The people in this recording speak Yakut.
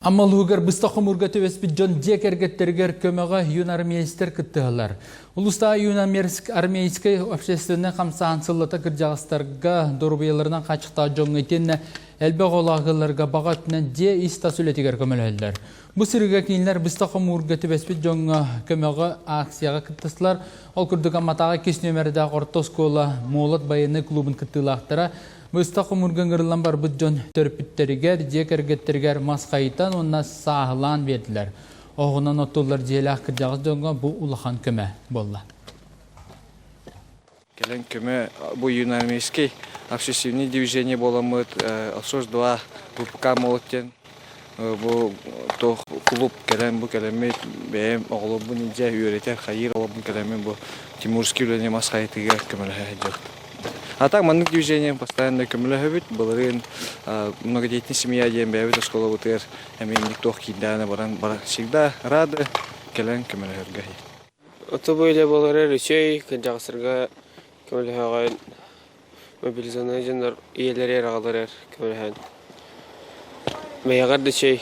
Амма улууһугар быстах хомуурга түбэспит дьон дьиэ кэргэттэригэр көмөҕө юнармейстар кыттыһаллар. Улуустааҕы юнармейскай общественнай хамсааһын сыллата кырдьаҕастарга, доруобуйаларынан хааччахтаах дьоҥҥо итиэннэ элбэх оҕолоох ыалларга баҕа өттүнэн дьиэ ис-тас үлэтигэр көмөлөһөллөр. Бу сырыыга кинилэр быстах хомуурга түбэспит дьоҥҥо көмөҕө акцияҕа кыттыстылар. Ол курдук Амматааҕы иккис нүөмэрдээх орто оскуола Молот байыаннай клубун кыттыылаахтара Быстах хомуурга ыҥырыллан барбыт дьон төрөппүттэригэр, дьиэ кэргэттэригэр мас хайытан уонна сааһылаан биэрдилэр. Оһоҕунан оттуллар дьиэлээх кырдьаҕас дьоҥҥо бу улахан көмө буолла. Кэлэн көмө бу юноармейский общественный движение буоламмыт СОС-2 ВПК молот диэн бу туох клуб кэлэн бу кэлэммит бэйэм оҕолорбун илдьэ үөрэтэр хайыыр оҕолорбун кэлэммин бу тимурский үлэни мас хайытыыга көмөлөһө сылдьабыт. А так маннык движение постоянно көмөлөһөбүт. Былырыын многодетный семья диэн бэйэбит оскуолабытыгар эмиэ инник туох киирдэҕинэ баран баран всегда рады кэлэн көмөлөһөргө. Ото бу үлэ буолара үчүгэй, кырдьаҕастарга көмөлөһөҕүн, мобилизованнай дьоннор ийэлэригэр аҕаларыгар көмөлөһөн. Бэйэҕэр да үчүгэй.